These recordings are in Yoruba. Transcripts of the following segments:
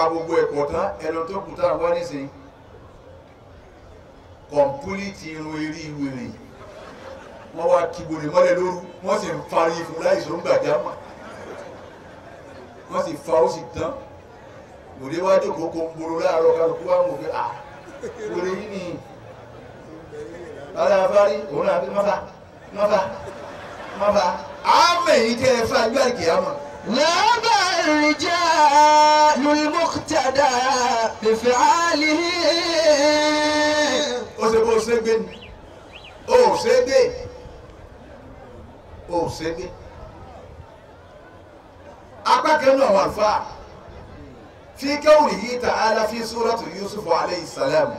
pa gbogbo ẹ̀kọ́ tán ẹnu tó kù táwọn wá nísìnyí kọ̀mpúlìtì irun eré wèrè wọ́n wá kígbe mọ́lẹ̀ lóru wọ́n sì ń fari fún láìsọ ń gbàjámọ̀ wọ́n sì fa ó sì tán òde wá jókòó kó ń bolo láàárọ̀ kálukú wá ń wò pé à wèrè yìí ni bàbá afárí òun náà mọ́fà mọ́fà mọ́fà àmọ̀ èyí tẹ́ ẹ fà gbé àkìyàmọ̀. ذهب الرجال المقتدى بفعاله ó ṣe bó ṣe gbé ni ó ṣe gbé ó ṣe gbé apá kẹ́nu àwọn àlùfáà fi qawlihi ta'ala fi suratu Yusuf alayhi salam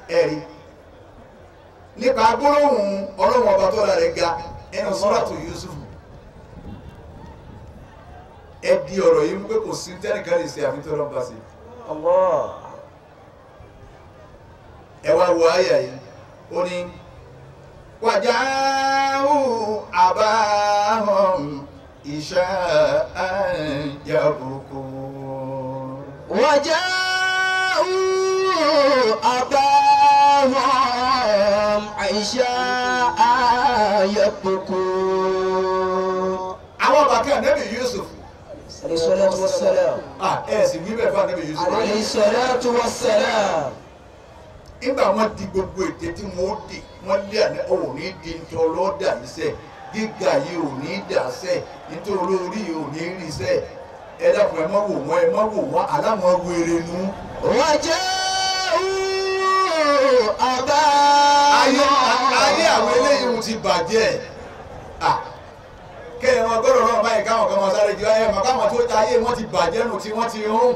ẹ̀rí nípa gbólóhùn ọlọ́run ọba tó la rẹ̀ ga ẹnu suratu Yusuf ẹ di ọ̀rọ̀ yìí mú pé kò sí tẹ́nìkan lè ṣe àfihàn tó lọ́n bá ṣe. Ẹ wá wo àyà yìí ó ní wàjáwù àbáhùn ìṣáàn yàbùkù. Wàjáwù àbáhùn ìṣáàn yàbùkù. Àwọn bàkẹ́ ànábì Yusuf. Alayhi salatu wassalam. Ẹ sì wí bẹ́ẹ̀ fún ànábì Yusuf. Alayhi salatu wassalam. Nígbà wọn di gbogbo ète tí wọn ó di wọn lé àná ò ní di ntọ́ lọ́dà iṣẹ́ gíga yìí ò ní dà sẹ́ nítorí olórí yìí ò ní rí sẹ́ ẹ dákun ẹ má wò wọ́n ẹ má wò wọ́n aláwọn wèrè nu. Waja'u abahum. Ayé àwọn eléyìí ti bàjẹ́ kẹ́yìn wọn gbọ́dọ̀ náà báyìí káwọn kan máa sáré ju ayé mọ̀ káwọn tó ta ayé wọn ti bàjẹ́ nù tí wọ́n ti rún.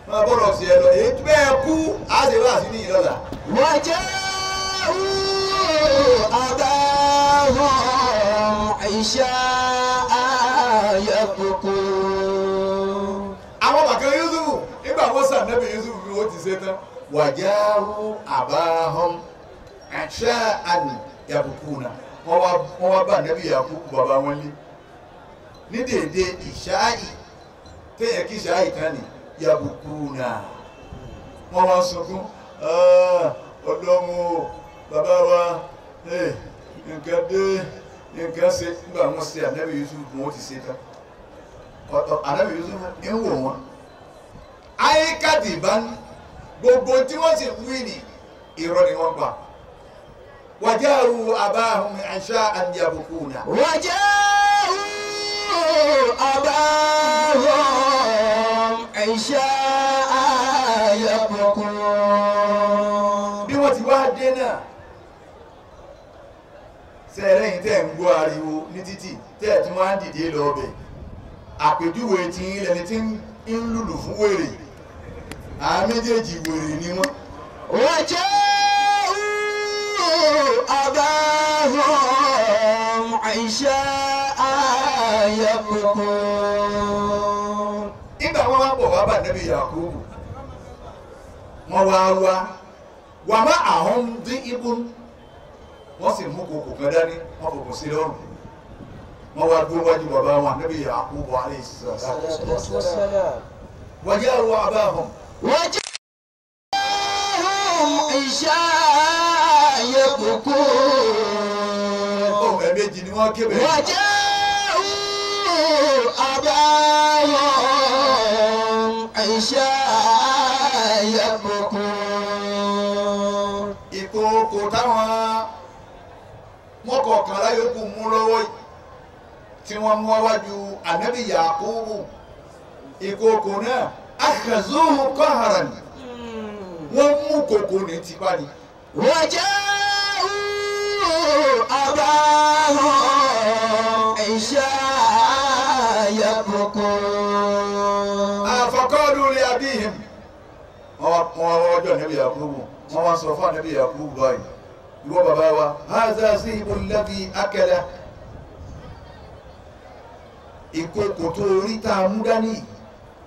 Wọ́n gbọ́dọ̀ sí ẹ lọ èyí bẹ́ẹ̀ kú á ṣe wá sí ní ìlọ́la. Waja'u abahum ìṣáàn yabkun. Àwọn bàkẹ́ Yusufu nígbà wọ́n sàn nẹ́bí Yusufu bí wọ́n ti ṣe tán. Waja'u abahum ìṣáàn yabkuna. Wọ́n wá bá nẹ́bí Yakubu bàbá wọn lé. Ní dèédé ìṣáì téèyàn kí ìṣáì tán ni yabukuna wọ́n wá sunkún ọlọ́run o bàbá wa nǹkan dé nǹkan ṣe nígbà wọ́n ṣe ànábì Yusuf wọ́n ti ṣe tán ànábì Yusuf ń wò wọ́n ayékàdì bá ní gbogbo tí wọ́n sì wí ní irọ́ ni wọ́n gbà wàjáru abáhùn àṣà yabukuna. Waja'u abahum ìṣáàn yabkun. Bí wọ́n ti wá dé náà sẹ́ẹ̀rẹ́ yìí tẹ́ ń gbọ́ ariwo ní títì tẹ́ ẹ̀ tí wọ́n á dìde lọ ọbẹ̀ àpèjúwe tí ń lẹni tí ń lùlù fún wèrè àwọn méjèèjì wèrè ni wọ́n. Waja'u abahum ìṣáàn yabkun. Nígbà wọn wá bọ̀ wá bá nẹ́bí Yakubu wọ́n wá wá wà má àwọn dín ibùn wọ́n sì mú kòkò kan dání wọ́n fòkùn sí lọ́rùn wọ́n wá dúró wájú bàbá wọn nẹ́bí Yakubu alayhi salam waja'u abahum. Waja'uhum ìṣáàn yabkun. Ohun ẹ̀mejì ni wọ́n kébè. Waja'u abahum ìṣáàn yabkun. Ìkookò táwọn mọ́kọ̀ọ̀kànlá yòókù mú lọ́wọ́ tí wọ́n mú wájú ànábì Yakubu ìkookò náà akhazuhu qahran wọ́n mú kòkò ní tipa ni. Waja'u abahum ìṣáàn yabkun. Faqalu li abihim wọ́n wá ọjọ́ ànábì Yakubu wọ́n wá sọ fún ànábì Yakubu báyìí ìwọ bàbá wa haza zibu alladhi akala ìkookò tó rí tá a mú dání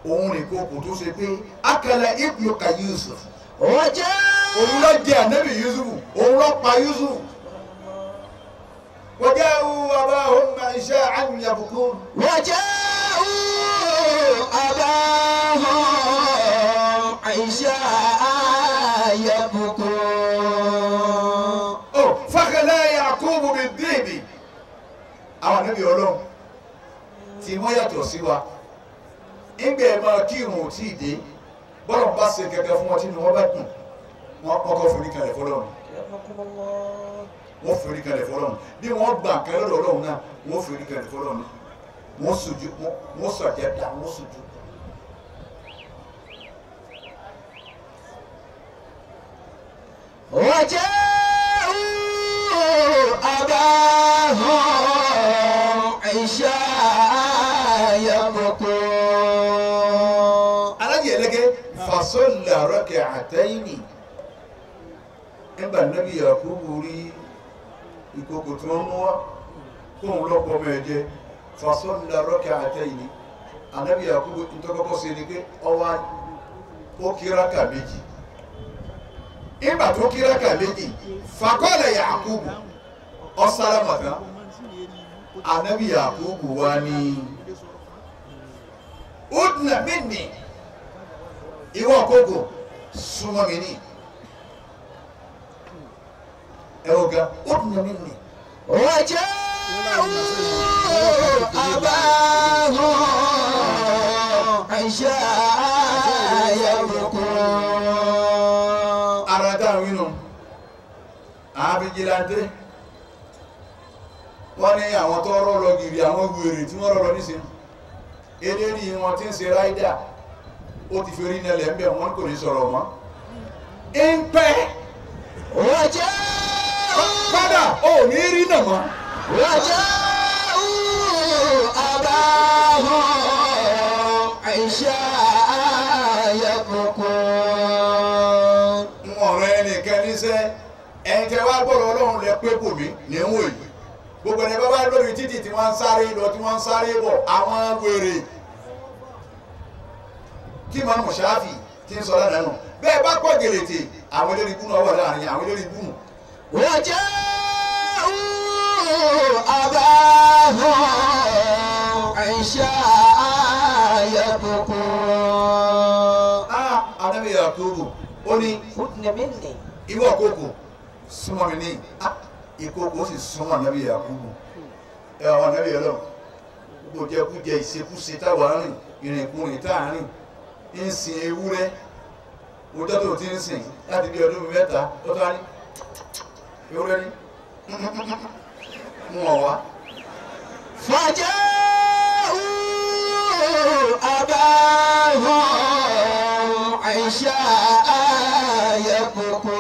òun ní ìkookò tó ṣe pé akala ibnuka Yusuf òun ló jẹ ànábì Yusuf òun ló pa Yusuf waja'u abahum ìṣáàn yabkun. Waja'u أباهم عشاء يبكون. Ó fàkàlà Yakubu bí déèbì àwọn ànábì Ọlọ́run tí wọ́n yàtọ̀ sí wa ńgbẹ́ ẹ̀ máa kírun ò tí ì dé bọ́lọ̀ bá ṣe kẹ̀kẹ́ fún wọn tí wọ́n bá dùn wọ́n kọ́kọ́ forí kalẹ̀ fọlọ́run wọ́n forí kalẹ̀ fọlọ́run bí wọ́n gbà nǹkan lọ́dọ̀ Ọlọ́run náà wọ́n forí kalẹ̀ fọlọ́run wọ́n sojú wọ́n sọ̀jẹ́ dà wọ́n sojú. وجاءوا أباهم عشاء يبكون. Alájì ẹlẹ́gẹ́ fasọ́là rọ́kẹ̀ àtẹ́yìnì nígbà Nábì Yakubu rí ìkòkò tí wọ́n mú wá kóun lọ́pọ̀ ọmọ ẹ̀ jẹ fasọ́là rọ́kẹ̀ àtẹ́yìnì Ànábì Yakubu ntọ́kọ́kọ́ ṣe ni pé ọwá ó kí rákà méjì nígbà tó kí rákà méjì fàkọ́lẹ̀ Yakubu ọ̀sálámà tán Ànábì Yakubu wá ní udna minni ìwọ kókò súnmọ́ mi ní ẹwọ ga udna minni. وجاءوا أباهم عشاء يبكون. Ara táwọn inú àwọn fìjìláńtẹ́ wọ́n ní àwọn tó rọ́ lọ gìrì àwọn wèrè tí wọ́n rọ́ lọ nísìnyí eléyìí wọn ti ń ṣe ráìdà ó ti fi orí nílẹ̀ ń bẹ̀ wọ́n kò ní sọ̀rọ̀ mọ́ ń pẹ́ وجاءوا padà ó ní rí nà mọ́. وجاءوا أباهم عشاء يبكون. Ń ọ̀rọ̀ ẹnìkan níṣẹ́ ẹ̀yin tẹ́ wá gbọ́dọ̀ Ọlọ́run lẹ pé bò mí ní ń wò yìí gbogbo ẹni bá wá lórí títì tí wọ́n ń sáré lọ tí wọ́n ń sáré bọ̀ àwọn wèrè tí màmú ṣáfì ti ń sọ lánàá nù bẹ́ẹ̀ bá pọ̀ gèlètè àwọn eléré ibú náà wà láàrin àwọn eléré ibú nù. وجاءوا أباهم عشاء يبكون. Ah, Ànábì Yakubu ó ní خذن مني. ìwọ kókò súnmọ́ mi ní ìkókò ó sì súnmọ́ Ànábì Yakubu ẹ àwọn Ànábì Ọlọ́run gbogbo jẹkújẹ ìṣekúṣe táwa rìn ìrìnkúrìn tá à ń rìn ń sin ewúrẹ́ ọjọ́ tó ti ń sìn láti bí ọdún mẹ́ta ó tó wá ní ewúrẹ́ ní mú ọ wá. فجاءوا أباهم عشاء يبكون.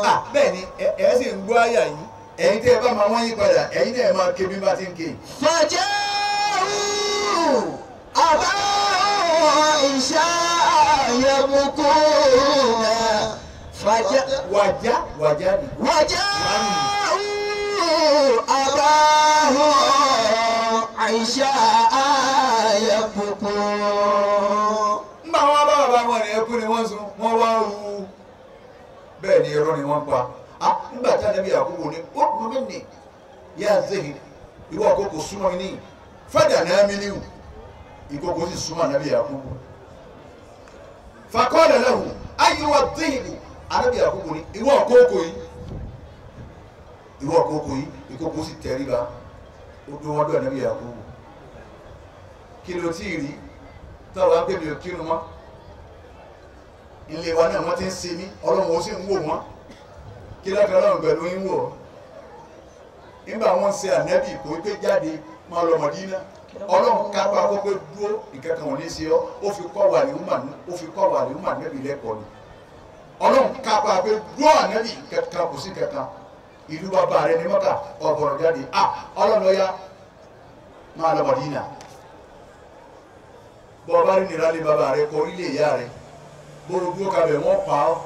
Ah, bẹ́ẹ̀ ni ẹ ẹ sì ń gbọ́ àyà yìí ẹ̀yin tẹ́ ẹ bá máa wọ́n yí padà ẹ̀yin náà ẹ máa ké bí bá ti ń ké. فجاءوا أباهم عشاء يبكون. Wàjá wàjá ni. وجاءوا أباهم عشاء يبكون. Ńgbà wọn bá bàbá wọn ní ẹkú ni wọ́n sun wọ́n wá ru bẹ́ẹ̀ ni irọ́ ni wọ́n pa. Ah, ńgbà tí Ànábì Yakubu ní ó dùn mí nì yá zehi ìwọ àkókò súnmọ́ mi ní fẹ́dà náà mi níwù ìkókò sì súnmọ́ Ànábì Yakubu. Faqala lahu ayyuha dhi'bu Ànábì Yakubu ní ìwọ àkókò yìí ìwọ àkókò yìí ìkókò sì tẹríba ó dún wọ́n dún Ànábì Yakubu kí ló tí ì rí tọ́wọ́ á pè mí ò kírun mọ́ ilé wa náà wọ́n ti ń ṣe mí Ọlọ́run ó sì ń wò wọ́n kí lọ́kàn Ọlọ́run pẹ̀lú yín wò ó nígbà wọ́n ń ṣe ànẹ́bì kò pé jáde máa lọ Mọ̀dínà Ọlọ́run kápá kó pé dúró ìkẹ́kọ̀ọ́ ò ní ṣe ọ́ ó fi kọ́ wà ní umar ó fi kọ́ wà ní umar nẹ́bì lẹ́kọ̀ọ́ ni Ọlọ́run kápá pé dúró ànẹ́bì kẹ́kẹ́ kò sí kẹ́kẹ́ ìlú bàbá rẹ ní Mọ́kà ọ̀bọ̀rọ̀ jáde ah Ọlọ́run ọ̀ya máa lọ Mọ̀dínà bọ́ ọba rí nira lé bàbá rẹ kọ orílẹ̀ ìyá rẹ bó o dúró kabẹ̀ wọ́n pa ọ́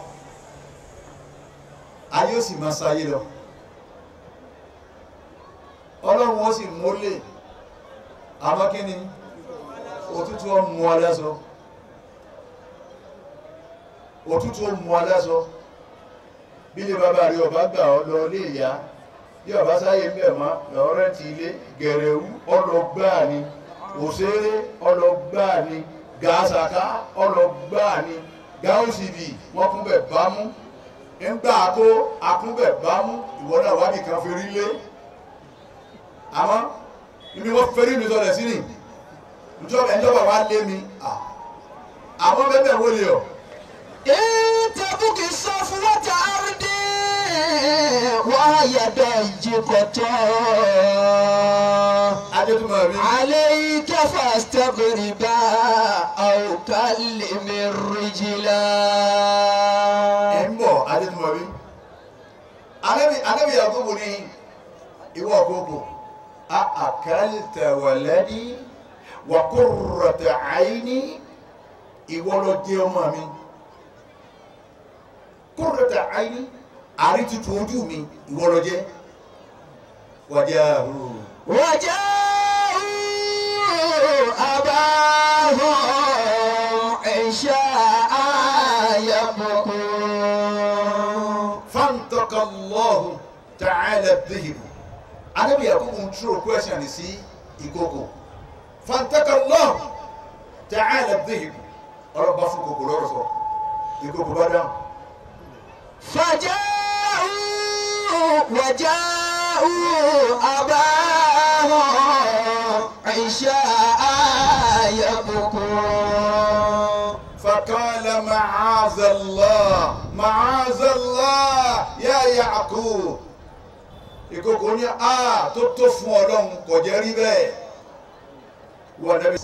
ayé ó sì máa ṣayé lọ Ọlọ́run ó sì mólè àmọ́ kí ni òtútù ó mú ọ lẹ́sọ òtútù ó mú ọ lẹ́sọ bí ilé bàbá rẹ ọba gbà ọ lọ ilé ìyá bí ọba sáyé ń bẹ̀ mọ́ lọ rẹ́ǹtì ilé gẹ̀rẹ́wú ọlọ́gbáà ni. Òṣèré ọlọgbà ni Gàásàká ọlọgbà ni Gáúsìbì wọ́n kún bẹ̀ bámú ńgbà kó akúnbẹ̀ bámú ìwọ náà wábì kan ferí lé àmọ́ ibi wọ́n ferí mi sọlẹ̀ sí ni ìjọba wa lé mi àmọ́ bẹ́ẹ̀ wọlé o. تبكي صفوة أرضي وهي ضيقة عليك فاستغربا أو كلم الرجلا. Ẹ̀ńbọ̀ Adétúmọ̀bí Ànábì Yakubu ní ìwọ àkókò أأكلت ولدي وقرة عيني ìwọ ló jẹ ọmọ mi kúròtà àìní àrí tutù ojú mi ìwọ ló jẹ wàjáhù. Wàjáhù àbáhù ìṣáà yabkun. Fantaka Allahu ta'ala dhihibu. Ànábì Yakubu ń throw question sí ìkókò. Fantaka Allahu ta'ala dhihibu. Ọ̀rọ̀ bá fún kòkò lọ́rọ̀ sọ. Ìkókò bá dáhùn. فجاءوا وجاءوا أباهم عشاء يبكون. فقال معاذ الله معاذ الله يا يعقوب. Ìkókò ní a tó tó fún Ọlọ́run kò jẹ́ rí bẹ́ẹ̀. Wọ́n dẹ́bi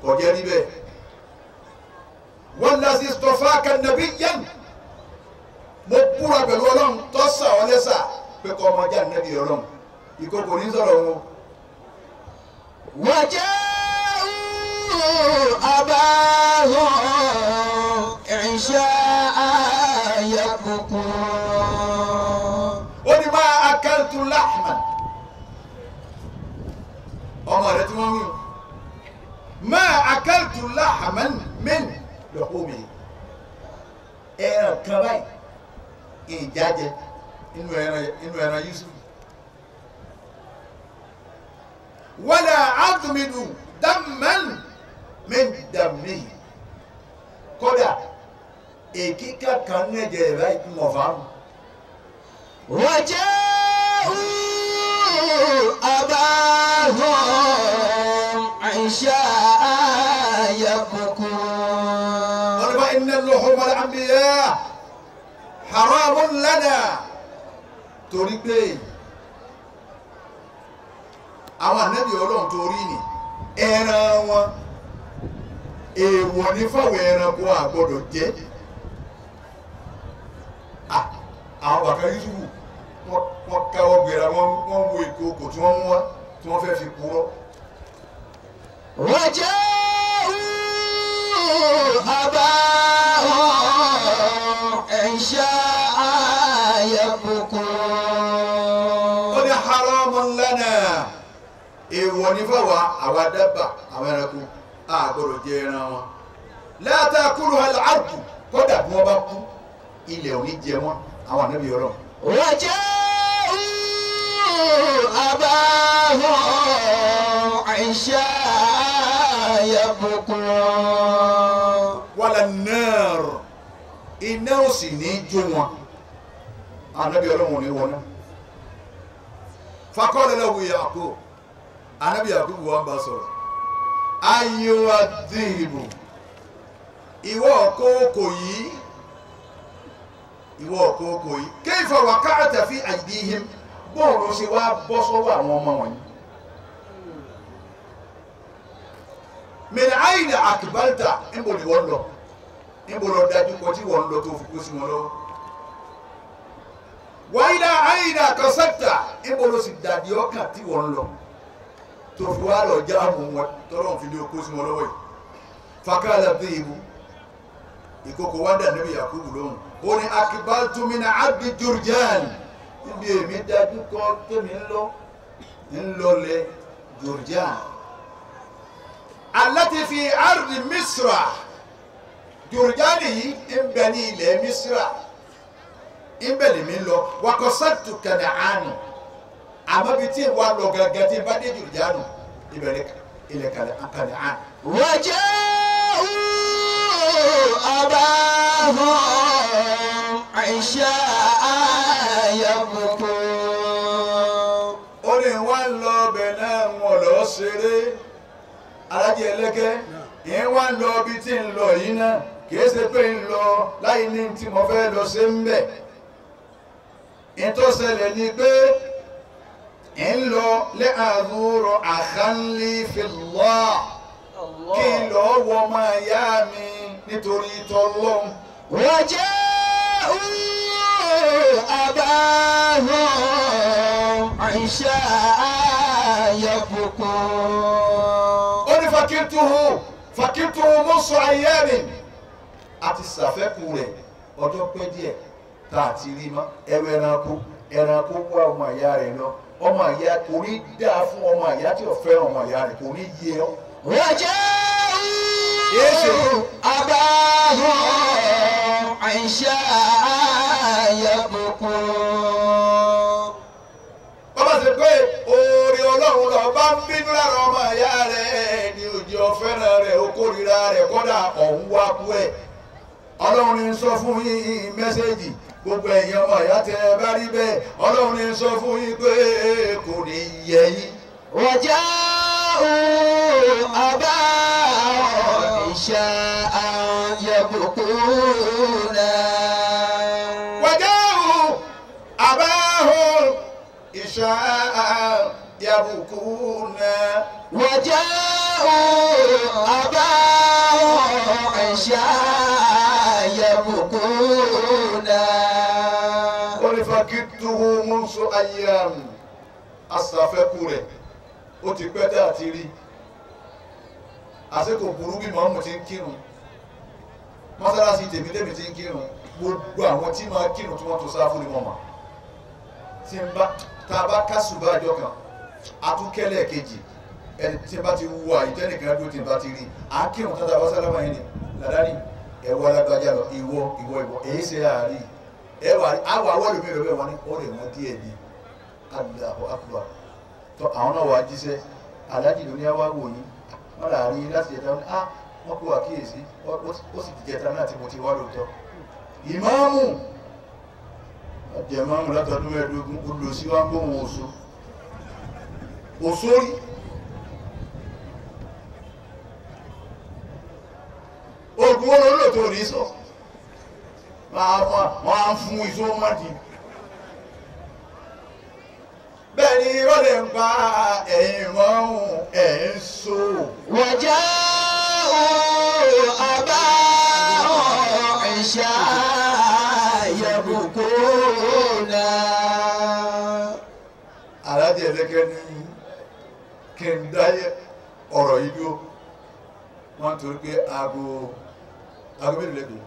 kò jẹ́ rí bẹ́ẹ̀. والذي اصطفاك نبيا. Mo búra pẹ̀lú Ọlọ́run tó sà ọ́ lẹ́sà pé kọ́ ọmọ jẹ́ ànábì Ọlọ́run. Ìkókò ní sọ̀rọ̀ wọn. وجاءوا أباهم عشاء يبكون. Ó ní máa akaltu lahman. Ọmọ rẹ tí wọ́n wí. Máa akaltu lahman min luhumi. Ẹran kan báyìí ìjájẹ inú ẹran Yusuf. Wala adumidu damman min dammihi. Kódà èkíkà kan ní ẹ̀jẹ̀ rẹ̀ báyìí kún ọ̀fà mù. وجاءوا أباهم عشاء يبكون. ọ̀rọ̀ inna luhuma al-anbiya haramun lana. Torí pé àwọn ànábì Ọlọ́run torí ni ẹran wọn èèwọ̀ ní fáwọn ẹranko àgbọ́dọ̀ jẹ. Àwọn bàkà Yusufu wọ́n káwọ́ gbéra wọ́n wo ìkookò tí wọ́n mú wá tí wọ́n fẹ́ fi purọ́. وجاءوا أباهم عشاء يبكون. Ó ní haramun lana èèwọ̀ ní fáwọn àwa dábà àwọn ẹranko a gbọ́dọ̀ jẹ ẹran wọn. La ta'kuluha al-ardu kódà bí wọ́n bá kú ilẹ̀ ò ní jẹ wọ́n àwọn ànábì Ọlọ́run. وجاءوا أباهم عشاء يبكون. Wala an-nar iná ò sì ní jó wọn ànábì Ọlọ́run ò ní wọná. Faqala lahu Yaqub ànábì Yakubu wa ń bá sọ̀rọ̀. Ayyuha dhibu ìwọ kókò yìí ìwọ kókò yìí kayfa waqa'ta fi aydihim bóòlù ṣe wá bọ́ sọ́wọ́ àwọn ọmọ wọ̀nyí. Min ayna aqbalta níbo ni wọ́n lọ níbo lọ dájú kọ tí wọ́n lọ tó fi kó sí wọn lọ́wọ́. Wa ila ayna qasadta níbo ló sì dàdí ọkàn tí wọ́n lọ tó fi wá lọ jáàmù wọn tọ́lọ́ fi lé okó sí wọn lọ́wọ́ yìí. Fakala dhibu ìkókò wá dà níbi Yakubu lóhùn. Ó ní akibaltu min abdi Jurjan níbi èmi dájú kọ tèmi ń lọ ńlọlẹ̀ Jurjan. Allati fi ardi Misra Jurjan yìí ń bẹ ní ilẹ̀ Misra ń bẹ lèmi lọ wakọ̀sátù Kanaanu àmọ́ bí tí wàá lọ gàgà tí bá dé Jurjanu ibẹ̀ ní ilẹ̀ Kan'an. وجاءوا أباهم عشاء يبكون. Ó ní wá ń lọ ọbẹ̀ náà wọn lọ ṣeré alájẹ ẹlẹ́kẹ́ ìyẹn wá ń lọ ibi tí ń lọ yìí náà kìí ṣe pé ń lọ láì ní tí mo fẹ́ lọ ṣe ń bẹ̀. Ìtọ́sẹ̀lẹ̀ ni pé ń lọ lẹ́ àdúrò àkánlé fillah kí n lọ wọ máa yá mi nítorí tọlọ́hun. وجاءوا أباهم عشاء يبكون. Ó ní fakituhu fakituhu mọ́sọ ayé mi àti sàfẹ́kù rẹ̀ ọjọ́ pẹ́ díẹ̀ tá a ti rí mọ́ ẹrù ẹranko ẹranko wá ọmọ ìyá rẹ̀ lọ ọmọ ìyá kò ní dáa fún ọmọ ìyá tí ò fẹ́ràn ọmọ ìyá rẹ̀ kò ní yé ọ. وجاءوا أباهم عشاء يبكون. Bàbá ṣe pé oore Ọlọ́run lọ bá ń bínú lára ọmọ ìyá rẹ̀ ní òjò fẹ́ràn rẹ̀ ó kórìíra rẹ̀ kọ́dà ọ̀hún wá kú ẹ̀. Ọlọ́run ní sọ fún yín mẹ́sẹ̀gì gbogbo ẹ̀yin ọmọ ìyá tẹ ẹ bá rí bẹ́ẹ̀ Ọlọ́run ní sọ fún yín pé kò ní yẹ yín. وجاءوا أباهم عشاء يبكون. وجاءوا أباهم عشاء يبكون. وجاءوا أباهم عشاء يبكون. Ó ní fakituhu munsu ayyam asàfẹ́kù rẹ̀ ó ti pẹ́ tá a ti rí àsìkò burú bí màmú ti ń kírun mọ́sálásí tèmítèmí ti ń kírun gbogbo àwọn tí máa kírun tí wọ́n tó sáfù ni wọ́n mọ̀ tí n bá tá a bá kásùbà àjọ kan atúkẹ́lẹ̀ kejì ẹni tí n bá ti wú àyè tẹ́nìkan dúró tí n bá ti rí à ń kírun tata bá sálámà yẹn ni làdáni ẹ̀wọ́ alágbájá lọ ìwọ ìwọ ìwọ èyí ṣe àárí ẹwà àwọn àwọn olùmí rẹ bẹ́ẹ̀ wọ́n ní ó lè mọ díẹ̀ ní Allahu Akbar tó àwọn náà wàá jíṣẹ́ aláàjì ló ní á wá wò yín wọ́n là rí láti jẹta wọn á wọ́n kó àkíyèsí ó sì ti jẹta náà tí mo ti wá lóòótọ́. Ìmáàmù jẹ̀máàmù látọdún mẹ́ẹ̀ẹ́dógún ó lọ sí wá ń gbóhùn oṣù òṣórí oògùn wọn ló tó rí sọ wọ́n á fún iṣó mọ́dì bẹ́ẹ̀ ni irọ́ lè ń pa ẹ̀yìn mọ́hún ẹ̀ ń so. وجاءوا أباهم عشاء يبكون. Aláàjì ẹlẹ́kẹ́ ní kí n dáyé ọ̀rọ̀ yìí dúró wọ́n torí pé aago aago mélòó lẹ́gbẹ̀ẹ́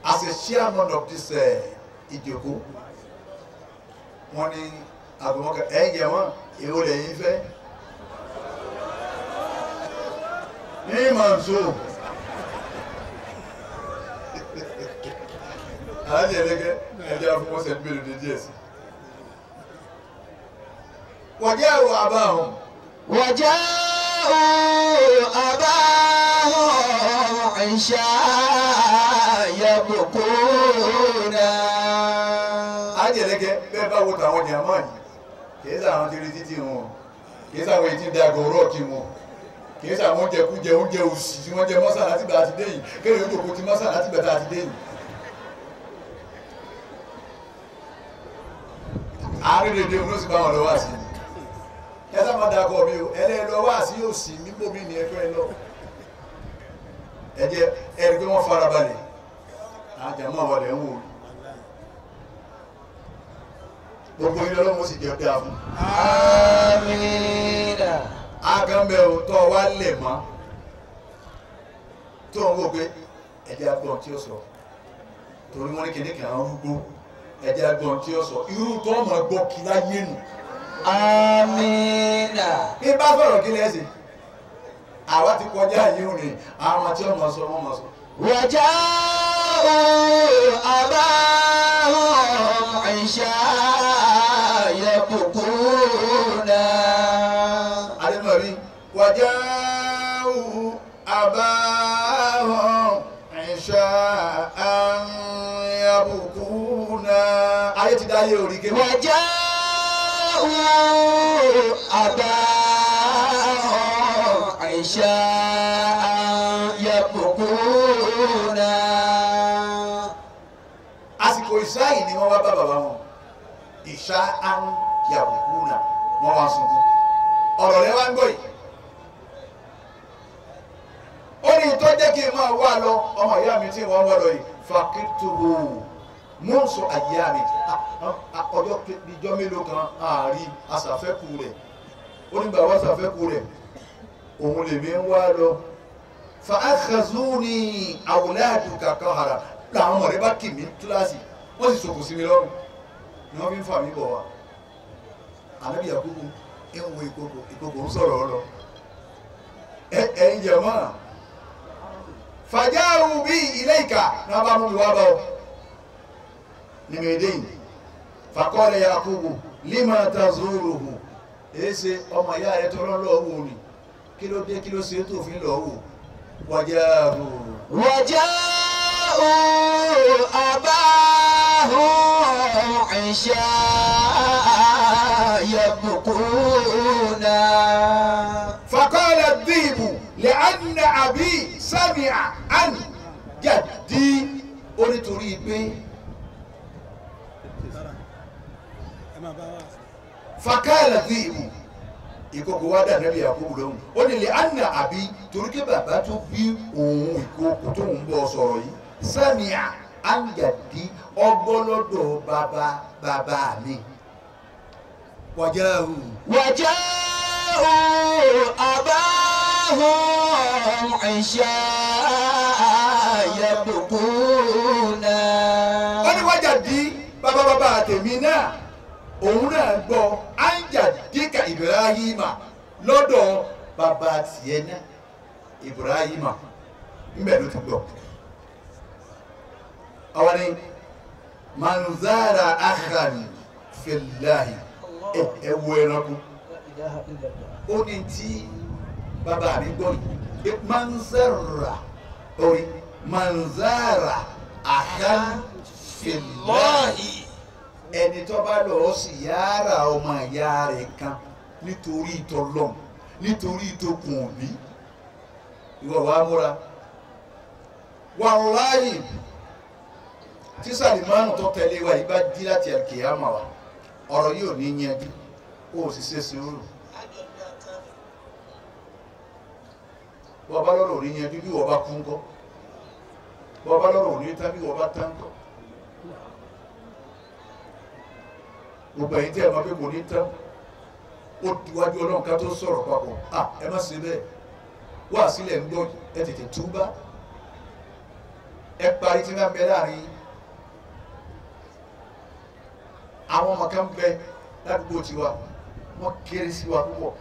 as a chairman of this ìjókòó wọ́n ní aago mọ́kànlá ẹ̀ jẹ́ wọ́n èwo lẹ́yìn fẹ́ ní màǹso aláàjì ẹlẹ́kẹ́ ẹ̀jẹ̀ fún wọn sẹ́ni mélòó ní díẹ̀ sí. وجاءوا أباهم وجاءوا أباهم عشاء يبكون. Ajẹlẹkẹ bẹ́ẹ̀ bá wo tàwọn jàmá yìí kìí sàwọn ti rí títì wọn kìí sàwọn èyí tí ń da àgọrọ kí wọn kìí sàwọn oúnjẹ kújẹ oúnjẹ òsì tí wọ́n jẹ mọ́sà láti gbà àti dé yìí kéèyàn ó jòkó ti mọ́sà láti gbà àti dé yìí. Àárín dèdè òun ló sì bá wọn lọ wá sí i ẹ sábà dakọ mi o ẹlẹ́ẹ̀lọ wá sí òsì mímọ́ mi ní ẹfẹ́ lọ ẹ jẹ́ ẹ rí pé wọ́n farabalẹ̀ àjàmọ́ wọlé ń wò gbogbo ilé ọlọ́run ó sì jẹ́ dáa fún. Àmín. Akànbẹ̀ ò tọ́ wa lè mọ́ tó ń wò pé ẹ̀jẹ̀ agbọ̀n tí ó sọ torí wọ́n ní kíní kan rúgbó ẹ̀jẹ̀ agbọ̀n tí ó sọ irú tó ọmọ gbọ́ kí láyé nù. Àmín. Bí bá sọ̀rọ̀ kí lẹ́sìn àwa ti kọjá yìí ò ní àwọn tí ọmọ sọ wọ́n mọ̀ sọ. وجاءوا أباهم عشاء يبكون. Adébọ̀rí Láyé orí kéwà. وجاءوا أباهم عشاء يبكون. Àsìkò ìṣáì ni wọ́n wá bá bàbá wọn. Ìṣá án yabukuna wọ́n wá sunkún. Ọ̀rọ̀ rẹ̀ wá ń gbọ́ yìí. Ó ní tó jẹ́ kí n máa wá lọ ọmọ ìyá mi tí wọ́n wá lọ yìí fàkìtùwò mọ́sọ̀ àyà mi ọjọ́ ìjọ mélòó kan àárí aṣàfẹ́kù rẹ̀. Ó ní bàbá aṣàfẹ́kù rẹ̀ òun lèmi ń wá lọ. Fàákàzúni àwòlẹ́àdù kàkà hàrà làwọn ọmọ rẹ̀ bá kì mí kíláàsì wọ́n sì sòkò sí mi lọ́rùn ni wọ́n fi ń fà mí bọ̀ wá. Ànábì Yakubu ń wo ìkòkò ìkòkò ń sọ̀rọ̀ ọ lọ. Ẹ̀yin jẹ̀mọ́ fàjáàrù bí ilé ìkà náà bá mú mi wá bá ọ ní mẹ́ẹ̀dẹ́yìn. Fàkọ́lẹ̀ Yakubu lima tazuruhu èéṣe ọmọ ìyá rẹ tó rán lọ́wọ́ wò ni kí ló dé kí ló ṣe tó fi ń lọ́wọ́ wò wàjáàrù. وجاءوا أباهم عشاء يبكون. فقال الذئب لأن أبي سمع عن جدي. Ó nítorí pé فقال الذئب ìkókò wá dà nẹ́bí Yakubu lóhùn. Ó ní لأن أبي torí pé bàbá tó bí òun ìkókò tó ń bọ̀ sọ̀rọ̀ yìí سمع عن جدي ọgbọ́lọ́dọ̀ bàbá bàbá mi. وجاءوا وجاءوا أباهم عشاء يبكون. Ó ní wájà di bàbá bàbá tèmi náà òun náà gbọ́ anja díkà Ibrahima lọ́dọ̀ bàbá tiẹ̀ náà Ibrahima ńbẹ̀ ló ti gbọ́. Àwọn ni manzara akhan fillahi ẹ wo ẹranko. Ó ní tí bàbá mi gbọ́ yìí manzara orí manzara akhan fillahi ẹni tó bá lọ sí yàrá ọmọ ìyá rẹ̀ kan nítorí ìtọ́lọ́m nítorí ìtòkùn òbí ìwọ wàá múra. Wàláyì tí Sàlìmánù tó tẹ̀lé wa yìí bá dí láti àkèyàmà wa ọ̀rọ̀ yìí ò ní yanjú ó sì ṣe sùúrù. Wọ́n bá lọ́rọ̀ ò ní yanjú bí wọ́n bá kú ńkọ́. Wọ́n bá lọ́rọ̀ ò ní tán bí wọ́n bá tán ńkọ́. Gbogbo ẹ̀yin tí ẹ máa fi kò ní tán ó diwájú Ọlọ́run ká tó sọ̀rọ̀ papọ̀ à ẹ má ṣe bẹ́ẹ̀ wá sílẹ̀ ń gbọ́ ẹ tètè túbá ẹ parí tí wọ́n bẹ láàrin àwọn ọmọ kan bẹ ládùúgbò tiwa wọ́n kéré sí wa púpọ̀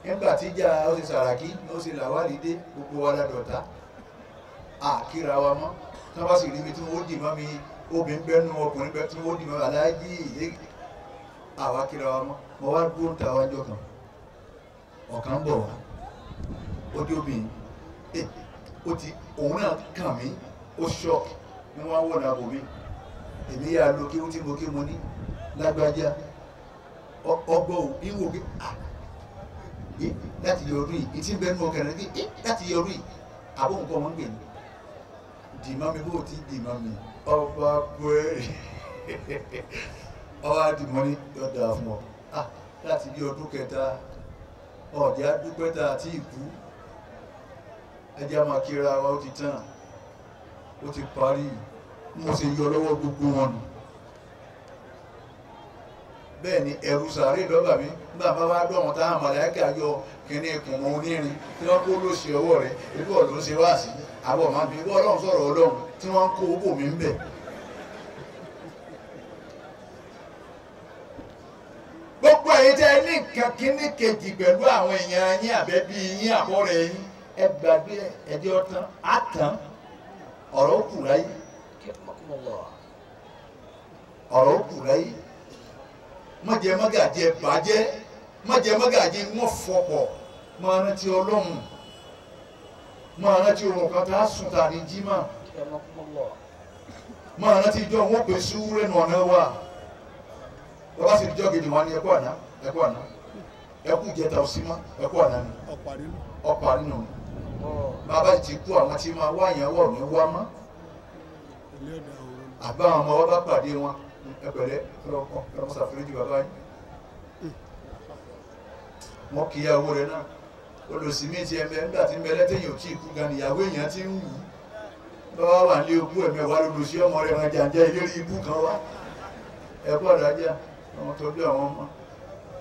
nígbà tí ìjà ó ṣe Sàràkí ó ṣe Làwálì dé gbogbo wa ládọ̀tá àkíra wa mọ́ tí wọ́n bá sì rí mi tí wọ́n ó dì mọ́ mi obìnrin bẹ́ẹ̀ nù ọkùnrin bẹ́ẹ̀ tí wọ́n ó dì mọ́ mi aláàjì àwa kíra wa mọ́. Mo wá dúró ń ta wájú ọkàn ọ̀kan ń bọ̀ wá ó dé obìnrin ó ti òun náà kàn mí ó ṣọ́ọ̀kì ni wọ́n á wọ̀ náà bò mí èmi yà lọ kí ó tí mo kí mo ní lágbájá ọgbọ́ ò ìwò pé à láti yọ ọdún yìí ìtí bẹ́ẹ̀ nù ọkàn rẹ̀ pé láti yọ ọdún yìí àbó nǹkan wọn ń gbè ní dìmọ́ mi bó ti dìmọ́ mi ọba bẹ́ẹ̀rẹ̀ ọba dìmọ́ ní ọ̀dà fún ọ láti bí ọdún kẹta ọ̀dẹ́ adúpẹ́ta àti ìkú ẹjẹ́ a máa kíra wa ó ti tán ó ti parí mo sì yọ lọ́wọ́ gbogbo wọn nù. Bẹ́ẹ̀ ni ẹ̀rù sàárè lọ́bà mi nígbà bá wá dọ̀wọ́n táwọn màláíkà yọ kíní ikùn wọn onírin tí wọ́n kó lóṣì ọwọ́ rẹ̀ ibú ọ̀dọ́ ń ṣe wá sí àbọ̀ máa bí ibú ọlọ́run sọ̀rọ̀ ọlọ́run tí wọ́n ń kó owó mi ń bẹ̀. Gbogbo ẹ̀yin tẹ́ ẹ ní nǹkan kíní kejì pẹ̀lú àwọn èèyàn yín àbẹ́bí yín àbọ̀rẹ̀ yín ẹ gbàgbé ẹjẹ́ ọ̀tán àtàn ọ̀rọ̀ ó kù láyé ọ̀rọ̀ ó kù láyé mọ̀jẹ̀ mọ́gàjẹ́ bàjẹ́ mọ̀jẹ̀ mọ́gàjẹ́ wọ́n fọpọ̀ máa rántí ọlọ́run máa rántí ohun kan tá a sùn tà ní jímà máa rántí ìjọ wọn pè súwúrẹ́ nù ọ̀nà wa Bàbá sì jọ́ kejì wọn ni ẹkú àná ẹkú àná ẹkú ìjẹta òsínmọ́ ẹkú àná ni ọ̀parí nù. Bàbá ti kú àwọn tí máa wá yẹn wọ̀ ní wá mọ́. Àbá àwọn ọmọ wa bá pàdé wọn ẹ pẹ̀lẹ́ ọlọ́mọ ṣàforíjì bàbá yín. Wọ́n kì í yàwó rẹ̀ náà. Olùsí mi ti ẹ̀mẹ́ nígbà tí ń bẹ lẹ́tẹ̀yìn ò tí ì kú gan ìyàwó èèyàn ti ń wù ú. Bàbá wà ní ogún ẹ̀mí wà lólùsí ọmọ rẹ̀ máa jàǹjẹ́ ìlérí ibú kan wá. Ẹ̀kú àdájà àwọn tọ́jú àwọn ọmọ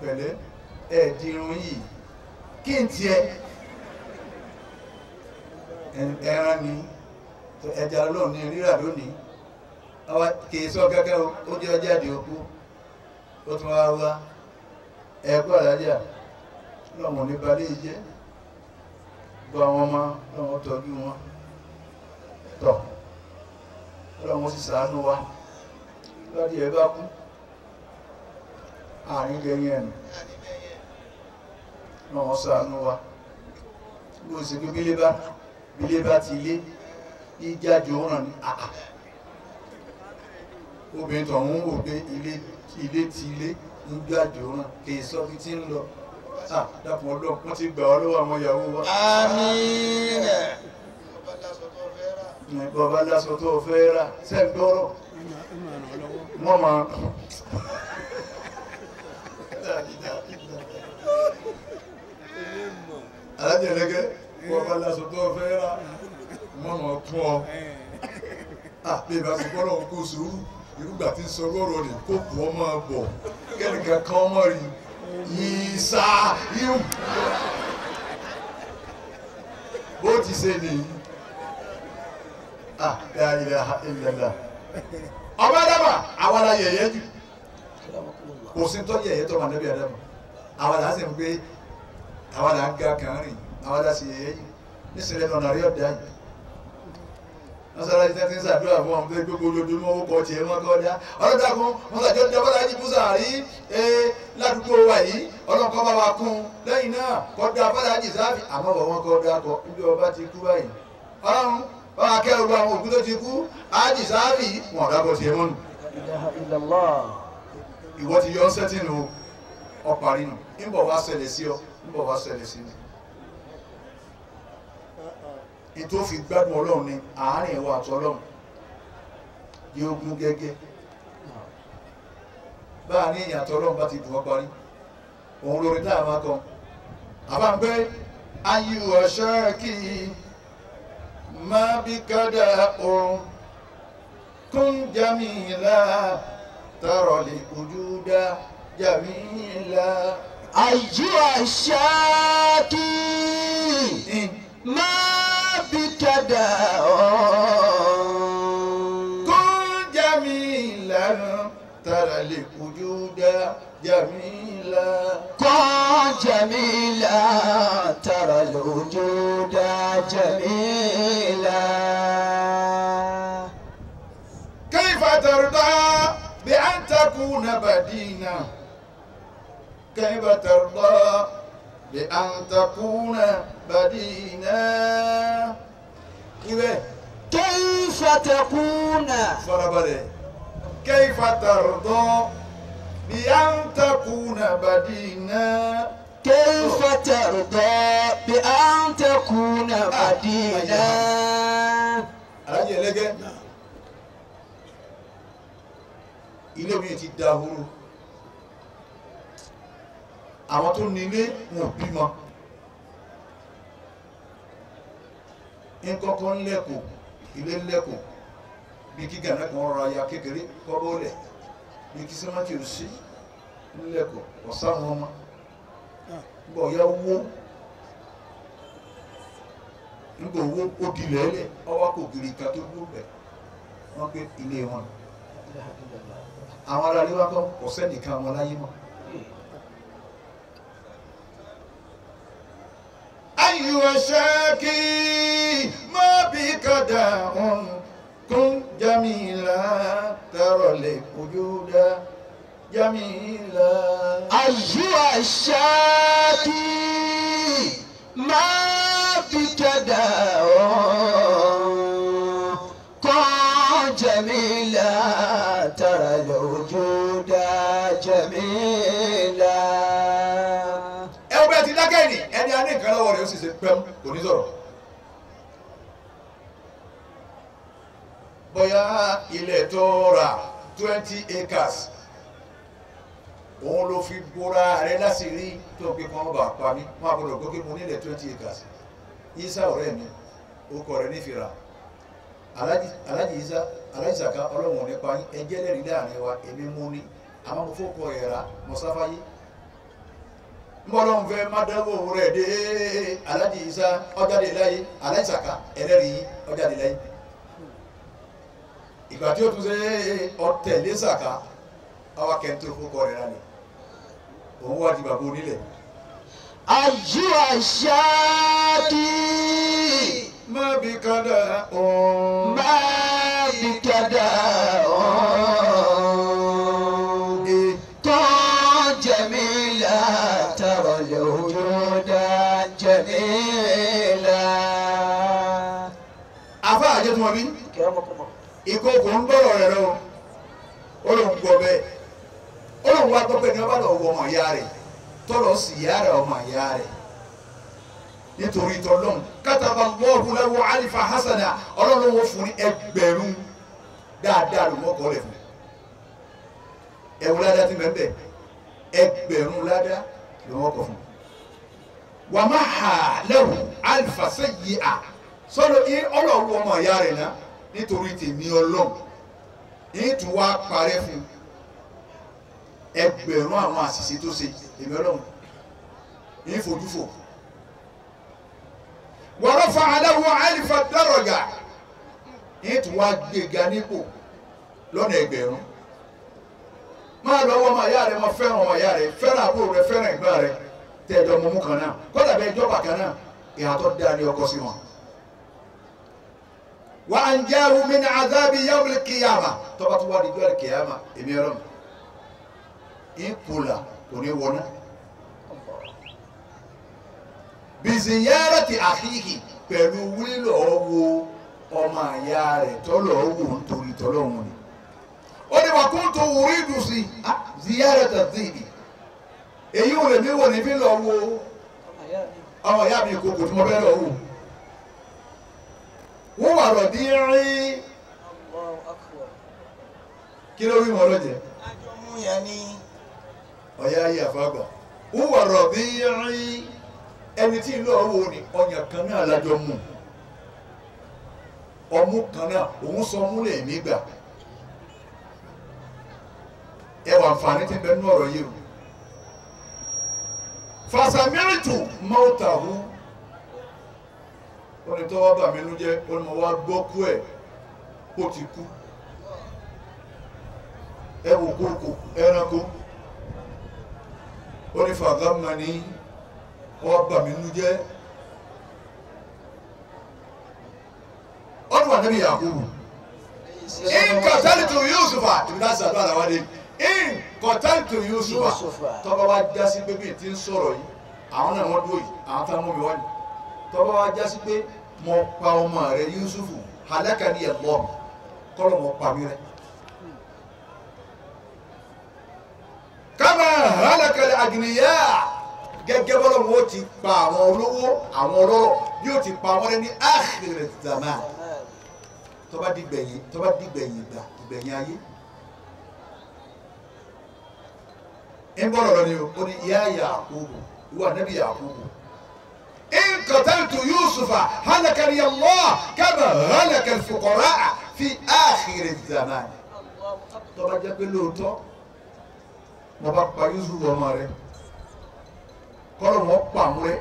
pẹ̀lẹ́ ẹ̀ dirun yìí kí n tiẹ̀ ẹran ni ẹja lónìí ní rírà lónìí kì í sọ kẹ́kẹ́ ó jẹ́ ọjà àdì òkú ó tún wá wá ẹ̀kú àdájà lọ́wọ́n ní balẹ̀ yìí jẹ́ gbọ́ àwọn ọmọ lọ́wọ́n tọ́jú wọn tọ̀ lọ́wọ́n sì ṣàánú wa lọ́dí ẹ bá kú àárín lẹ́yìn ẹ̀nù lọ́wọ́n ṣàánú wa bí o sì pé bílé bá ti lé ìjájò ràn ní àà obìnrin tọ̀hún wò pé ilé ti lé ń jájò ràn kì í sọ bí ti ń lọ. Dákun Ọlọ́run wọ́n ti gbà ọ́ lọ́wọ́ àwọn ìyàwó wa. Àmín. Bàbá lásọ tó fẹ́ rà sẹ́ńdọ́rọ̀ wọ́n máa. Alájẹlẹgẹ bàbá lásọ tó fẹ́ rà wọ́n máa kún ọ. Bí ìbá ti gbọ́dọ̀ kó sùúrù irúgbà tí ń sọ lọ́rọ̀ rẹ̀ kó kù ọ máa bọ̀ kẹ́nìkan kan ọmọ rí ìsà yíw bó ti ṣe nìyí. La ilaha illallah. Ọba Ádámà àwa la yẹ̀yẹ́ jù kò sí tọ́ yẹ̀yẹ́ tọ́ màdébí Ádámà àwa la sì ń gbé àwa la ń ga kàn rìn àwa la sì yẹ̀yẹ́ jù nísìnyí lọ́nà rí ọ̀dà yìí mọ́sálásí tẹ́tí ń ṣàdúrà fún ọmọ tó gbogbo ojoojúmọ́ owó kọ tiẹ̀ wọ́n kọ́ dá ọlọ́dàkùn mọ́sàájọ́ dábọ́lá yìí búsàrí ládùúgbò wa yìí ọlọ́kọ́ bá wa kún lẹ́yìn náà kọ́ dá bọ́lá yìí sáfì àmọ́ wọ́n kọ́ dá kọ́ níbi ọba ti kú báyìí ọlọ́run bá wa kẹ́ ọgbà àwọn òkú tó ti kú ájì sáfì wọn ọ̀dà kọ tiẹ̀ mọ́nu. Ìwọ ti yọ sẹ́tìnù ọ̀parí nù ń bọ̀ wá ṣẹlẹ̀ sí ọ ń bọ̀ wá ṣẹlẹ̀ sí mi. Ètò fi gbádùn Ọlọ́run ni àárín ìwà àti Ọlọ́run yóò gún gẹ́gẹ́ báà ní èèyàn àti Ọlọ́run bá ti dùn ọ́ parí òun lórí tá a máa kọ àbá ń pẹ́ ayé ọ̀ṣọ́ kí má bí kádà òun kún jamila tọrọ lè ojú dá jamila. Ayé ọ̀ṣọ́ kí má. كن جميلا ترى الوجود جميلا كن جميلا ترى الوجود جميلا كيف ترضى بأن تكون بدينا كيف ترضى بأن تكون بدينا كيف تكون كيف ترضى بأن تكون بدينا كيف ترضى بأن تكون بدينا Alájì ẹlẹ́gẹ́ ilé mi ti dahoro àwọn tó nílé wọn ò bímọ nkọkọ ńlẹkọ ilé ńlẹkọ bí kí gànà kan rọra ya kékeré kọ́bọ́ọ̀lẹ̀ bí kí sẹ́mẹ́ntì ò sí ńlẹkọ ọ̀sáwọn ọmọ ńgbọ̀ ya wó ńgbọ̀ wó ó di lẹ́lẹ̀ ọwọ́ kò gírí ká tó dúró bẹ̀ wọ́n pé ilé wọn àwọn ará ilé wa kọ́ kò sẹ́nìkan wọn láyé mọ́. أيها الشاكي ما بك داء كن جميلا ترى الوجود جميلا أيها الشاكي ما بك داء كن جميلا ترى الوجود جميلا. dákẹ́ ni ẹni a ní nǹkan lọ́wọ́ rẹ̀ ó sì ṣe pẹ́m kò ní sọ̀rọ̀. Bóyá ilẹ̀ tó rà 20 acres òun ló fi bóra rẹ̀ láṣìírí tó ń pè kí wọ́n bá pa mí wọ́n á gbọ́dọ̀ gbókè mu nílẹ̀ 20 acres. Isa ọ̀rẹ́ mi orúkọ rẹ̀ nífìrà Alhaji Isa Alhaji Saka ọlọ́run nípa yín ẹjẹ́ lẹ́rìí láàrin wa èmi mú ní àmọ́ mo fọ́kọ ẹ̀ rà mọ̀sáfáyé nbọ́lọ́hún fẹ́ mádàwọ̀ rẹ̀ dé Alhaji Isa ọjáde láyé Alhaji Saka ẹlẹ́rìí ọjáde láyé ìgbà tí ó tún ṣe ọ̀tẹ̀lé Saka àwa kẹ́ńtò fọ́kọ rẹ̀ rà ní òun wá di bàbá onílẹ̀. أيها الشاكي má bí kádà ọ̀hún. ما بك داء كن جميلا ترى الوجود جميلا. Àfáà àjẹ́ tí wọ́n bí ìkókò ń gbọ́rọ̀ rẹ̀ lọ ó lóun gbọ́ bẹ́ẹ̀ ó lóun wá gbọ́ pé ní wọ́n bá lọ wọ ọmọ ìyá rẹ̀ tọ́lọ̀ sì yá rẹ̀ ọmọ ìyá rẹ̀ nítorí tọ́lọ́hún kátàbà lọ́ọ̀hù lẹ́wọ̀ alifa hasana ọlọ́run wo fún ní ẹgbẹ̀rún dáadáa ló wọ́n kọ́ lẹ̀ fún ẹ̀wù ládàá ti mẹ́ńbẹ̀ ẹgbẹ̀rún ládàá ló wọ́n kọ́ fún. Wà má hà lẹ́wù alifa sẹ́yìí à sọ́dọ̀ yín ọlọ́run ọmọ ìyá rẹ̀ náà nítorí tèmi ọlọ́run yín tún wá parẹ́ fún ẹgbẹ̀rún àwọn àṣìṣe tó ṣe èmi ọlọ́run yín fojú fò. Wọ́rọ́fà aláwọ̀ àlìfà dárọ̀gà yín tún wá gbéga nípò lọ́nà ẹgbẹ̀rún. Máa lọ́wọ́ ọmọ ìyá rẹ máa fẹ́ràn ọmọ ìyá rẹ fẹ́ràn àbúrò rẹ fẹ́ràn ẹ̀gbọ́n rẹ tẹ̀jọ́ mọ̀mú kan náà kọ́dà bẹ́ẹ̀ jọba kan náà ìhà tó dáa ní ọkọ sí wọn. Wà á ń jẹ́ min azabi yawmil qiyamah tọ́ba tó wà ní ìjọ́ kìyàmà èmi ọlọ́run ìkùlà kò ní wọná. Biziyarati akhihi pẹ̀lú wílọ̀ wo ọmọ àyà rẹ̀ tọ́lọ̀ wò nítorí tọ́lọ́hún ni. Ó ní wà kún tó wúrí dùn sí ziyarata dhibi èyí ò lè mí wò ní fi lọ wo ọmọ ìyá mi kòkò tí mo fẹ́ lọ wò. Wọ́n wà rọ̀ dín rí kí ló wí wọn lọ́jẹ̀? Ọ̀yá ayé àfàgbà. Wọ́n wà rọ̀ dín rí ẹni tí ìlú ọwọ́ ni ọyàn kan náà lájọ mú ọmú kan náà òun sọ ọmú lè mí gbà. Ẹ wà nfààní tí ń bẹ nínú ọ̀rọ̀ yìí o. Fàṣàmìrìtù mọ́tàhù ó ní tọ́wọ́ bà mí ló jẹ́ ó ní mo wá gbọ́ kú ẹ̀ ó ti kú. Ẹ wò kókò ẹranko ó ní fàgámà ní wọ́n bà mí nú jẹ́. Ọdún ànábì Yakubu in kọtẹ́lìtù Yusufa ìbílẹ̀ àṣàdúrà làwọn dé in kọtẹ́lìtù Yusufa tọ́ba wa jásí pé bí ti ń sọ̀rọ̀ yìí àwọn náà wọ́n dúró yìí àwọn táwọn mú mi wá ní tọ́ba wa jásí pé mo pa ọmọ rẹ Yusufu halaka ni ẹ̀ lọ́ kọ́lọ̀ mo pa mí rẹ. Kama halaka al-agniya gẹ́gẹ́ bọ́lá wọn ó ti pa àwọn olówó àwọn ọlọ́rọ̀ yóò ti pa wọ́n ní akhir zaman tó bá dìgbẹ̀yìn tó bá dìgbẹ̀yìn ìgbà ìgbẹ̀yìn ayé. Ń bọ̀rọ̀ lọ ni o ó ní yá Yakubu ìwà nẹ́bí Yakubu. In qataltu Yusufa halakani Allah kama halaka al-fuqara fi akhir zaman. Tó bá jẹ́ pé lóòótọ́ mo bá pa Yusufu ọmọ rẹ̀ kọ́lọ̀ wọn pa àwọn rẹ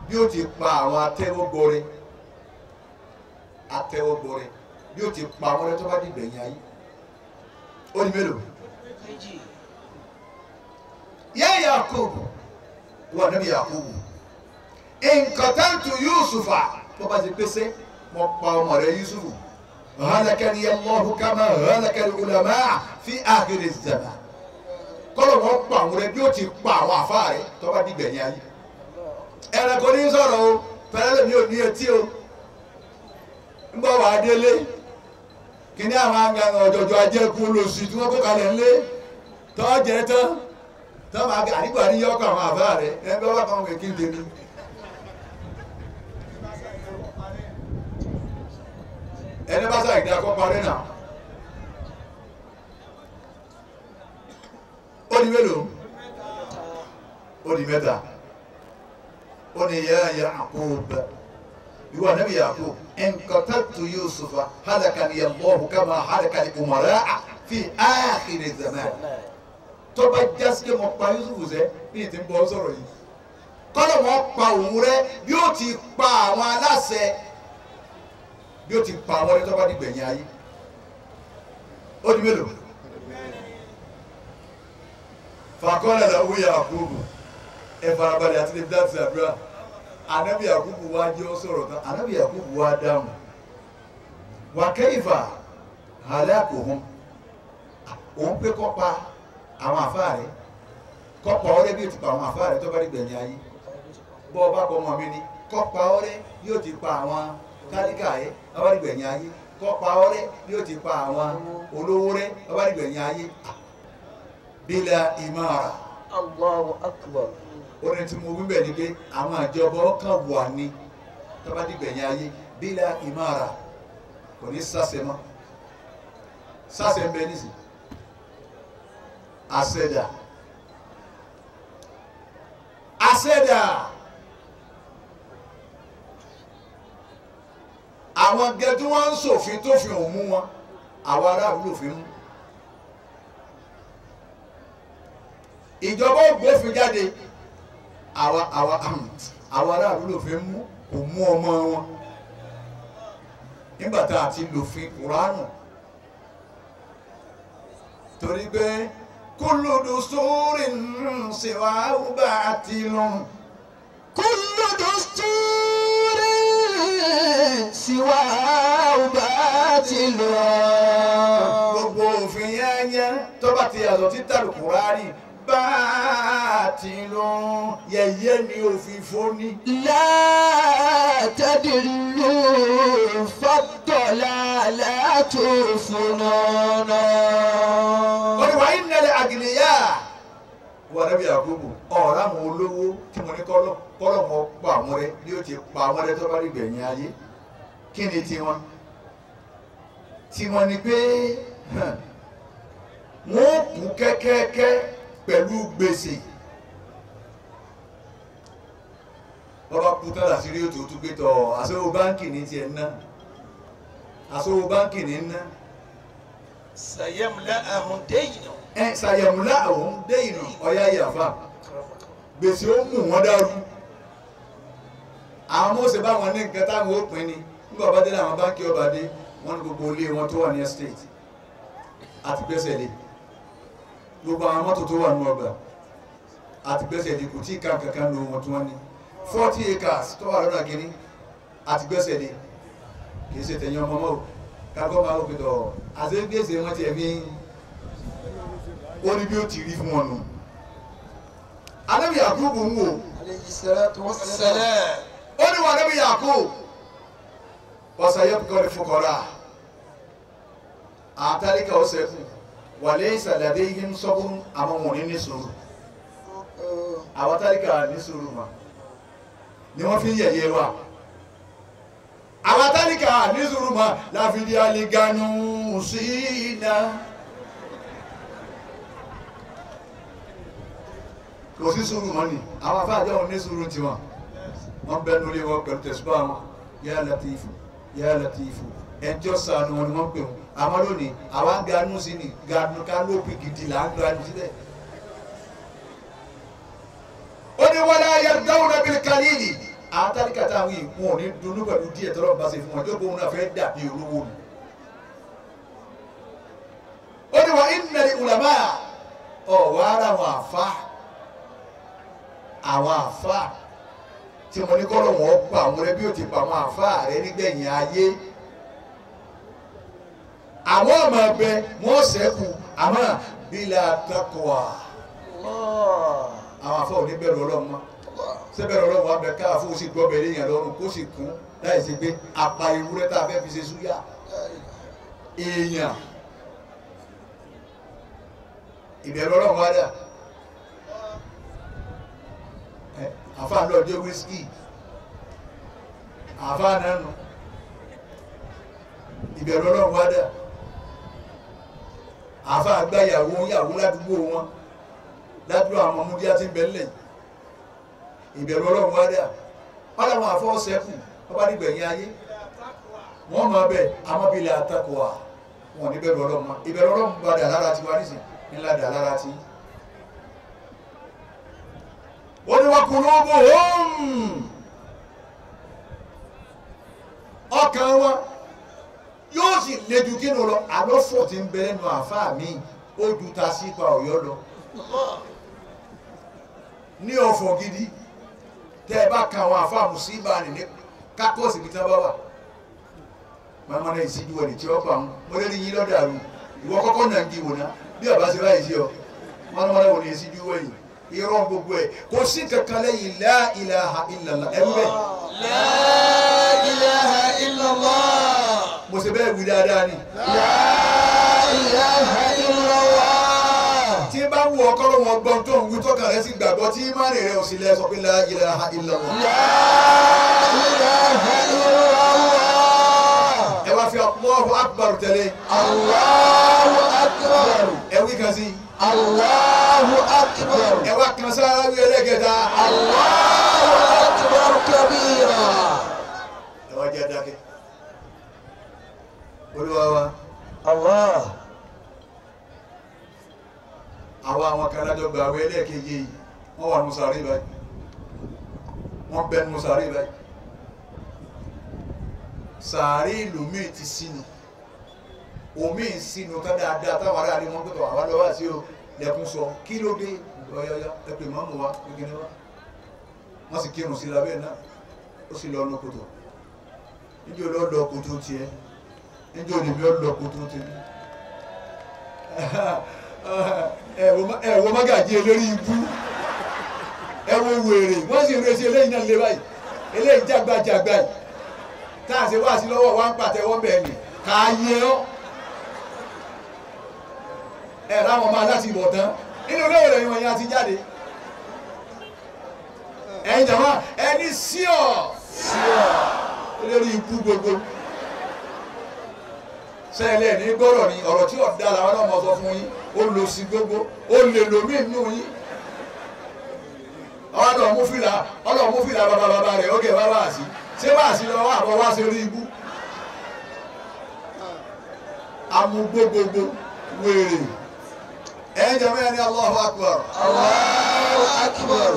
bí ó ti pa àwọn atẹ́wọ́gbọrẹ atẹ́wọ́gbọrẹ bí ó ti pa àwọn rẹ tó bá di gbẹ̀yìn ayé. Ó ní mélòó? Yá Yakubu wà níbi Yakubu in qataltu Yusufa tó bá ti pèsè mo pa ọmọ rẹ Yusufu halakani Allahu kama halaka al-ulama fi akhir az-zaman kọ́lọ̀ wọn pa àwọn rẹ bí ó ti pa àwọn àfáà rẹ tó bá di gbẹ̀yìn ayé. Ẹranko ní sọ̀rọ̀ o fẹ́rẹ́ mi ò ní etí o ń bọ̀ wá délé kíní àwọn ọ̀jọ̀jọ̀ ajẹ́kù lòsì tí wọ́n kó kalẹ̀ ńlé tọ́jẹ́ tán Tọ́ba àdìgbò àríyá ọkọ̀ àwọn àbá rẹ̀ ẹ bá wà kàn kí n tèmi. Ẹni bá sáà ìdá kọ́ parí náà. Ó di mélòó? Ó di mẹ́ta. Ó ní yá Yaqub. Ìwọ Ànábì Yaqub. In qataltu Yusufa halakani Allahu kama halaka al-umara'a fi akhiri zaman. Tó bá jásíkè mọ pa Yusufu sẹ bí ti ń bọ sọ̀rọ̀ yìí kọ́lọ̀ wọn pa òun rẹ bí ó ti pa àwọn aláṣẹ bí ó ti pa àwọn rẹ tó bá dìgbẹ̀yìn ayé. Ó di mélòó? Fàkọ́lẹ̀ làwọn Yakubu ẹ farabalẹ̀ àti lè dáàtì àdúrà. Ànábì Yakubu wá jẹ́ ọ sọ̀rọ̀ tán. Ànábì Yakubu wá dáhùn. Wà kayfa halakuhum. Òun pé kọ́ pa àwọn àfáà rẹ kọ́pa ọ̀rẹ́ bí o ti pa àwọn àfáà rẹ tó bá rí gbẹ̀yìn ayé. Bọ́ ọba kọ́ ọmọ mi ni kọ́pa ọ̀rẹ́ yóò ti pa àwọn tálíkà rẹ tó bá rí gbẹ̀yìn ayé. Kọ́pa ọ̀rẹ́ yóò ti pa àwọn olówó rẹ tó bá rí gbẹ̀yìn ayé. Bila imara. Allahu akbar. Ó ní tí mo wí bẹ́ẹ̀ ni pé àwọn àjọbọ kan wà ní tó bá rí gbẹ̀yìn ayé bila imara kò ní sàṣẹ mọ́. Sàṣẹ ń bẹ nísìnyí. Àṣẹdà àṣẹdà àwọn gẹ́gẹ́ wọ́n ń ṣòfin tó fi hàn mú wọn àwọn aráàlú ló fi mú. Ìjọba ò gbófin jáde àwọn aráàlú ló fi mú kò mú ọmọ wọn nígbà tá a ti lòfin Kùránù torí pé. Kullu dusturin siwahu batilun. Kullu dusturin siwahu batilun. Gbogbo òfin yányá tó bá ti yàtọ̀ títà Kùránì batilun yẹ̀yẹ́ ni òfin fóní. La tadillu fad-dalalatu fununa. Wà innal agniya wà Nábì Yakubu ọ̀rá àwọn olówó tí mo ní kọ́lọ̀ mọ́ pa àwọn rẹ bí ó ti pa àwọn rẹ tó bá rí gbẹ̀yìn ayé. Kí ni tiwọn? Tiwọn ni pé wọ́n kú kẹ́kẹ́kẹ́ pẹ̀lú gbèsè. Bọ́bá kú tán làṣírí òtò tó gbé tọ̀ àṣọwó báńkì ní tiẹ̀ ná àṣọwó báńkì ní ná. Sayamla'ahum daynu. Ẹ sayamla'ahum daynu ọ̀yá yàfa gbèsè ó mú wọn dàrú. Àwọn mọ̀ọ́sẹ̀ báwọn ní nǹkan táwọn ó pín ni nígbà bá dé làwọn báńkì ọba dé wọn ní gbogbo ilé wọn tó wà ní estate àti gbẹ́sẹ̀ lé gbogbo àwọn mọ́tò tó wà ní ọgbà àti gbẹ́sẹ̀ lé kò tí ì ká kankan lu wọn tí wọ́n ní 40 acres tó wà lọ́nà kínní àti gbẹ́sẹ̀ lé kì í ṣe tẹ̀yìn ọmọ mọ́ o kakọ́ máa wò pẹ̀tọ̀ àti gbèsè wọn tiẹ̀ fi ó ní bí ó ti rí fún wọn nù. Ànábì Yakubu ń wò. Ó ní wà Ànábì Yakubu ọ̀sẹ̀ yẹ kọ́ ní fukọ́ra àtàríkà ọ̀sẹ̀ kù wàlẹ́ ìsàlàdé yìí ń sọ́kún àwọn wọ̀nyí ní sùúrù. Àwọn tálíkà ní sùúrù mà ni wọ́n fi ń yẹ̀yẹ́ wa. Àwọn tálíkà ní sùúrù mà láfi di aliganu sí iná. Kò sí sùúrù mọ́ ni àwọn afáàjọ òun ní sùúrù tiwọn. Wọ́n bẹ́ẹ̀ lórí wọn pẹ̀lú tẹ̀síbá wọn. Yá Latifu, yá Latifu, ẹjọ́ sànù wọn ni wọ́n pè wọn. Àmọ́ lónìí àwa ń ganú sí ni ganú kánópì gidi là ń ganú síbẹ̀. Ó ní wala yardawna bil qalili. Àwọn tálíkà táwọn yìí wọn ò ní dunnú pẹ̀lú díẹ̀ tọ́lọ́ bá ṣe fún wọn jókòó náà fẹ́ dàbí olówó ni. Ó ní wa innal ulama ọ̀wọ́ ara àwọn àfa àwọn àfa tí mo ní kọ́lọ̀ wọn pa àwọn rẹ bí ó ti pa àwọn àfa rẹ nígbẹ̀yìn ayé. Àwọn ọmọ ẹgbẹ́ wọn ṣẹ́kù àmọ́ bila taqwa. Àwọn afọ ò ní bẹ̀rù Ọlọ́run mọ́. Ṣé bẹ̀rù Ọlọ́run wa bẹ káàfó sì gbọ́ bẹ̀rẹ̀ yẹn lọ́rùn kó sì kún láì ṣe pé apá ewúrẹ́ tá a fẹ́ fi ṣe súyà èèyàn. Ìbẹ̀rù Ọlọ́run wa dà. Àfa lọ jẹ wíṣíkì àfa nánu ìbẹ̀rù Ọlọ́run wá dà àfa gba ìyàwó ìyàwó ládùúgbò wọn ládùúgbò àwọn ọmọdé àti bẹ́lẹ̀ ìbẹ̀rù Ọlọ́run wá dà wọn làwọn àfọwọ́sẹ́kù wọn bá nígbẹ̀yìn ayé wọn máa bẹ amọ́bílẹ̀ àtakùwà wọn ní bẹ̀rù Ọlọ́run mọ́ ìbẹ̀rù Ọlọ́run bá dà lára tiwa nísìn ńlá dà lára tí. Ó ní wọn qulubuhum ọkàn wọn yóò sì le ju kí ló lọ àlọ́fọ̀ tí ń bẹ lẹ́nu àáfàá mi ó ju ta sípa Ọ̀yọ́ lọ ní ọ̀fọ̀ gidi tẹ́ ẹ bá ka àwọn àáfàá mùsíbà ní kákọ́ọ̀sì bí tí wọ́n bá wà màmá náà ìsíjú ẹni tí wọ́n pa àwọn mo lè rí yín lọ́dọ̀ àrùn ìwọ kọ́kọ́ náà ń di wò ná bí ọba ṣe báyìí sí ọ mọ́nàmọ́ná wò ní ìsíjú wẹ̀yìn irọ́ gbogbo ẹ̀ kò sí kankan lẹ́yìn la ilaha illallah ẹ̀ ń bẹ̀. La ilaha illallah. Mo ṣe bẹ́ẹ̀ wí dáadáa ni. La ilaha illallah. Tí bá wù ọkọ ló wọn gbọ́n tó ń wí tọ́ka rẹ̀ sì gbàgbọ́ tí ìmánì rẹ̀ ò sì lẹ́ sọ pé la ilaha illallah. La ilaha illallah. Ẹ wá fi Allahu akbar tẹ̀lé. Allahu akbar. Ẹ wí kan sí. Allahu akbar. Ẹ wá kan sára wí ẹlẹ́gẹ̀ta. Allahu akbar kabira. Ẹ wá jẹ́ dákẹ́. Olúwa wa. Allah. Àwa àwọn kan lájọ gba àwọn ẹlẹ́ẹ̀kejì yìí wọ́n wà nù sàárè báyìí wọ́n bẹ nù sàárè báyìí sàárè lòmíì ti sínú omi ń sínú tá dáadáa táwọn aráàlú wọn gbọ́dọ̀ àwọn lọ́wọ́ àti o lẹ́kún sọ kí ló dé ọ̀yọ̀yọ̀ ẹ pè mọ́mù wa gbẹgẹdẹ wa wọ́n sì kírun sí lábẹ́ náà ó sì lọ ọ̀nà kòtò níjẹ́ olóò lọ kòtò tiẹ̀ níjẹ́ olèmí ó lọ kòtò tèmi ẹ wo mágàjí elórí ibú ẹ wo wèrè wọ́n sì ń retí eléyìí náà lé báyìí eléyìí jágbajàgba yìí tá a ṣe wá sí lọ́wọ́ wa ń pàtẹ́wọ́ bẹ́ẹ̀ ni ká yẹ ọ́ ẹ ráwọn máa láti bọ̀ tán nínú ilé ìròyìn wọ̀nyí a ti jáde ẹ̀yin jàmá ẹni sí ọ̀ elórí ibú gbogbo sẹ́ẹ̀lẹ̀ ní gbọ́rọ̀ ni ọ̀rọ̀ tí ọ̀dà làwọn náà mọ̀ sọ fún yín ó lò sí gbogbo ó lè lòmí nù yín ọlọ́ọ̀ mú fìlà bàbá bàbá rẹ̀ ó kẹ́ wá wá sí ṣé wá sí lọ́wọ́ àbọ̀ wá sí orí ibú amúgbó gbogbo wèrè ẹ̀yin jẹ́ mẹ́rin ní Allahu Akbar. Allahu Akbar.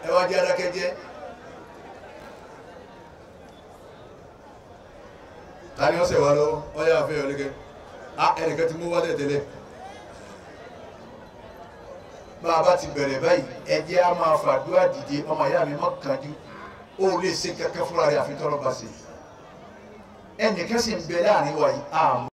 Ẹ wá jẹ́ adákẹ́jẹ́. Ta ni ó ṣe wá lọ́wọ́ ọyá àfẹ́ ọ̀lẹ́gẹ́ ẹnìkan ti mú wá tẹ̀tẹ̀lẹ̀ bá a bá ti bẹ̀rẹ̀ báyìí ẹ jẹ́ á máa fàdúrà dìde ọmọ ìyá mi mọ́ kánjú ó lè ṣe kankan fúnra rẹ̀ àfi tọ́lọ́ bá ṣe ẹnìkan sì ń bẹ láàrin wa yìí àmọ́.